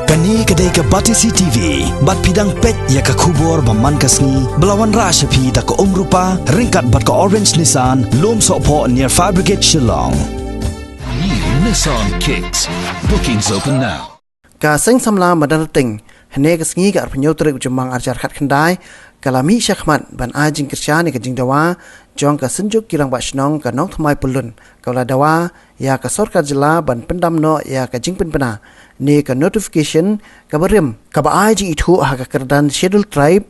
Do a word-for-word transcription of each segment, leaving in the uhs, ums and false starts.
Kane ka dei ka Batesi T V, bad phi dang peit ïa ka khubor ba man ka sngi, ba la wanrah sha phi da ka Umrupa, ryngkat bad ka Orange Nissan, Lumsohphoh near Fire Brigade Shillong. New Nissan Kicks. Bookings open now. Ka Seng Samla Madan Rting, hynne ka sngi ka arphew tarik u Jymmang arhajar khatkhyndai, ka la mih shakhmat ban ai jingkyrshan ïa ka jingdawa jong ka Synjuk ki Rangbah Shnong ka Nongthymmai Pyllun, kaba la dawa ïa ka sorkar jylla ban pyndam noh ïa ka jingpynbna ne ka notification kaba rim, kaba ai jingithuh ha ka kyrdan Scheduled Tribe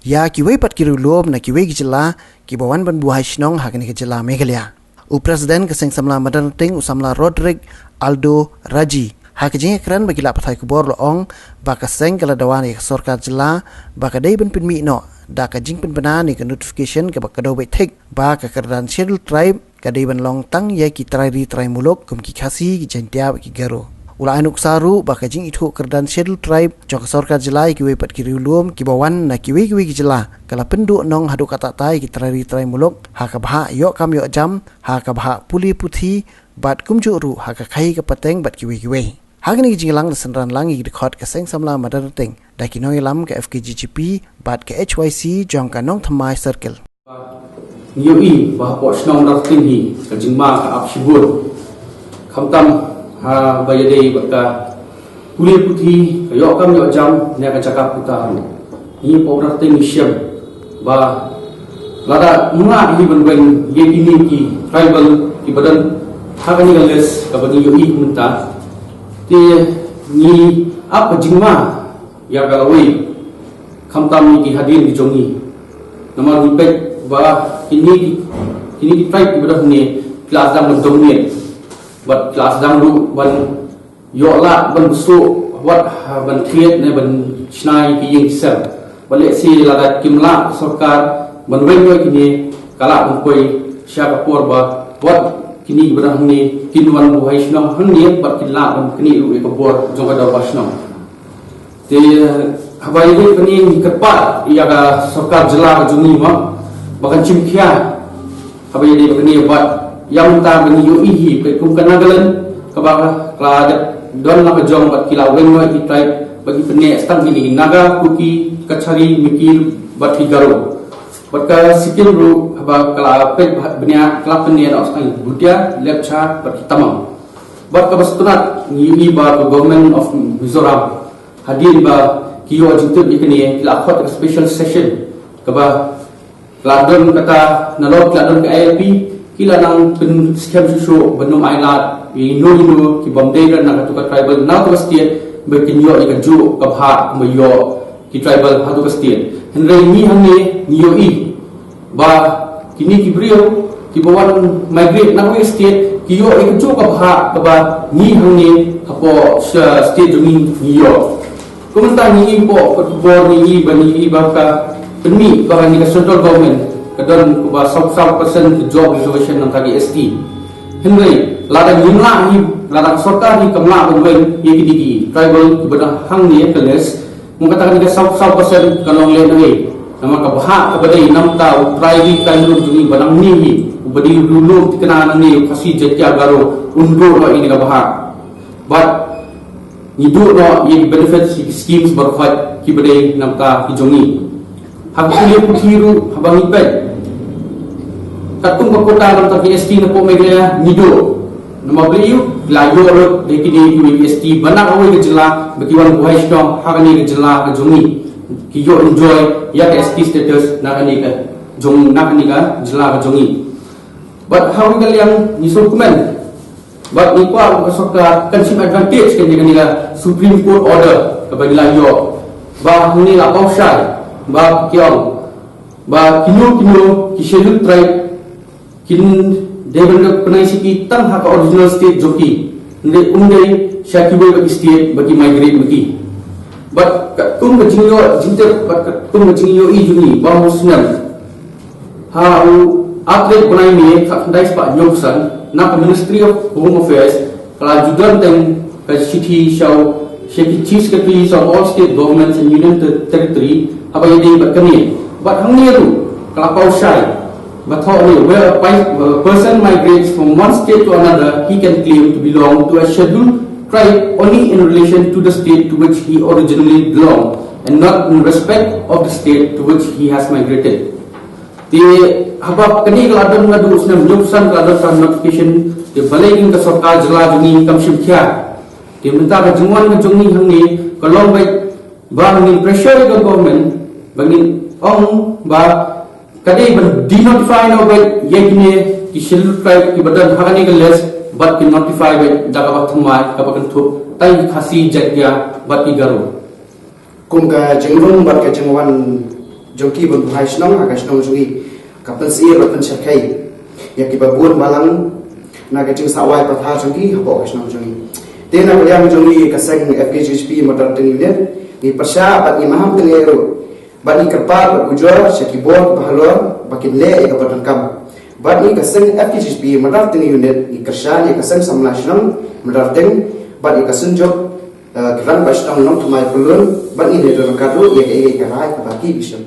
ïa kiwei pat ki riewlum na kiwei ki jylla kiba wan ban buhai shnong ha kane ka jylla Meghalaya. U President ka Seng Samla Madan Rting, u Samla Roderick Aldo Raji, ha ka jingïakren bad ki lad pathai khubor, la ong ba ka seng ka la dawa ïa ka sorkar jylla ba ka dei ban pynmih noh da ka jingpynbna ne ka notification kaba kdew beit thik ba ka kyrdan Scheduled Tribe ka dei ban long tang ïa ki trai ri trai muluk kum ki Khasi, ki Jaiñtia bad ki Garo. U la ai nuksa ruh ba ka jingithuh kyrdan Scheduled Tribe jong ka sorkar jylla ïa kiwei pat ki riewlum kiba wan na kiwei kiwei ki jylla ka la pynduhnong haduh katta katta ïa ki trai ri trai muluk ha ka bhah ïoh kam ïoh jam, ha ka bhah pule puthi, bad kumjuh ruh ha ka khaii ka pateng bad kiwei kiwei. Ha kane ka jingïalang la synran lang ïa ki dkhot ka Seng Samla Madan Rting da ki nongïalam ka F K J G P bad ka H Y C jong ka Nongthymmai Circle. Ngi ïohi ba hapoh shnong Madan Rting hi ka jingma ka ap shibun. Khamtam haba ïadei bad ka pule puthi, ka ïoh kam ïoh jam ne ka jaka puta ruh. Ngi hapoh Madan Rting ngi shem ba lada ym lah hi ban weng ïa kine ki tribal kiba don ha kane ka list kaba ngi ïohi mynta, te ngi ap ka jingma ïa ka lawei, khamtam ïa ki hadien ki jong ngi. Namar ngi peit ba kine ki, kine ki tribe kiba don hangne ki la sdang ban dominate bad ki la sdang ruh ban ïoh lad ban buh wat, ha, ban thied ne ban shna ïa ki ïing ki sem. Bad lehse lada kim lah sorkar ban weng ïa kine, ka lah ban poi sha ka por ba wat kine kiba don hangne kin wan buhai shnong hangne bad kin lah ban knieh ruh ïa ka bor jong ka dorbar shnong. Te haba ïadei bad kane ngi kyrpad ïa ka sorkar jylla ka jong ngi mo ba kan shim khia haba ïadei bad kane, bad ïa mynta ba ngi ïohi hi peit kum ka Nagaland kaba ka la dep don la ka jong bad ki la weng noh ïa ki tribe ba ki pyneh tang kine ki Naga, Kuki, Kachari, Mikir bad ki Garo. Bad ka Sikkim ruh haba ka la peit bniah ka la pyneh noh tang Bhutia, Lepcha bad ki Tamang. Bad kaba sngewtynnat ngi ïohi ba ka Government of Mizoram, hadien ba ki ïoh jingtip ïa kane, ki la khot ka special session kaba la don kata, nalor ki la don ka I L P, ki la nang pynskhem shuh shuh ban ym ailad ïa ino ino ki bym dei na katu ka tribal, na katu ka state, ba kin ïoh ïa kajuh ka bhah kumba ïoh ki tribal ha katu ka state. Hynrei ngi hangne ngi ïohi ba kine ki briew kiba wan migrate na kawei ka state ki ïoh ïa kajuh ka bhah kaba ngi hangne hapoh sha state jong ngi ngi ïoh. Kumta ngi ïohi hapoh ka khubor ngi ïohi ba ngi ïohi ba ka pynmih ba kane ka central government ka don kumba saw saw percent ka job reservation na ka bynta ki S T. Hynrei lada ngim lah hi, lada ka sorkar hi kam lah ban weng ïa kine ki tribal kiba don hangne ha ka list, mo kata kane ka saw saw percent kan long lehnohei. Namar ka bhah kaba dei na bynta u trai ri trai muluk jong ngi ba nangne hi, uba dei u riewlum thikna nangne, u Khasi, Jaiñtia, Garo, un duh noh ïa kane ka bhah. Bad ngi duh noh ïa ki benefits, ïa ki schemes baroh kiba dei na bynta ki jong ngi. Ha ka pule puthi ruh haba ngi peit, katkum ka quota na bynta ki S T napoh Meghalaya ngi duh. Namar balei? Ki la ïoh lut da kine kiwei ki S T ba na kawei ka jylla ba ki wan buhai shnong ha kane ka jylla ka jong ngi. Ki ïoh enjoy ïa ka S T status na kane ka jong, na kane ka jylla ka jong ngi. Bad ha kawei ka liang ngi sngewkmen bad ngi kwah ba ka sorkar kan shim advantage kane, kane ka Supreme Court order kaba ngi la ïoh, ba hangne la paw shai ba ki ong ba kino kino ki Scheduled Tribe kin dei ban da pynai siki tang ha ka original state jong ki, hynrei ym dei sha kiwei pat ki state ba ki migrate ma ki. Bad katkum ka jingïoh jingtip bad katkum ka jingïohi jong ngi ba u snem ha u artarik bnai May khatkhyndai spah hynñiewphew san, na ka Ministry of Home Affairs ka la ju don tang ka shithi sha u, sha ki Chief Secretaries of all state governments and union ter-, territory haba ïadei bad kane. Bad hangne ruh ka la paw shai ba thoh ne, where a pi-, a person migrates from one state to another, he can claim to belong to a Scheduled tribe only in relation to the state to which he originally belonged and not in respect of the state to which he has migrated. Te haba kane ka la don naduh u snem hynñiewphew san ka la don tang notification, te balei ka sorkar jylla jong ngi kam shim khia. Te mynta ka jingwan ka jong ngi hangne ka long beit ba ngin pressure ïa ka government ba ngin ong ba ka dei ban denotify noh beit ïa kine ki Scheduled Tribe kiba don ha kane ka list bad kin notify beit da kaba thymmai kaba kynthup, tang ki Khasi, Jaiñtia bad ki Garo. Kum ka jingrung bad ka jingwan jong ki ban buhai shnong ha ka shnong jong ngi, ka pynsyier bad pynshyrkhei ïa kiba bun balang na ka jingsawai pathar jong ki hapoh ka shnong jong ngi. Te na ka liang jong ngi ka seng F K J G P Mawdarting Unit, ngi pyrshah bad ngi maham tyngai ruh bad ngi kyrpad bad ujor sha ki bor kiba halor ba kin leh ïa kaba donkam. Bad ngi ka seng F K J G P Mawdarting Unit ngi kyrshan ïa ka seng samla shnong Mawdarting bad ïa ka Synjuk, eh, ki rangbah shnong Nongthymmai Pyllun, bad ngi la don ryngkat ruh ïa kaei kaei ka rai kaba ki ba shim.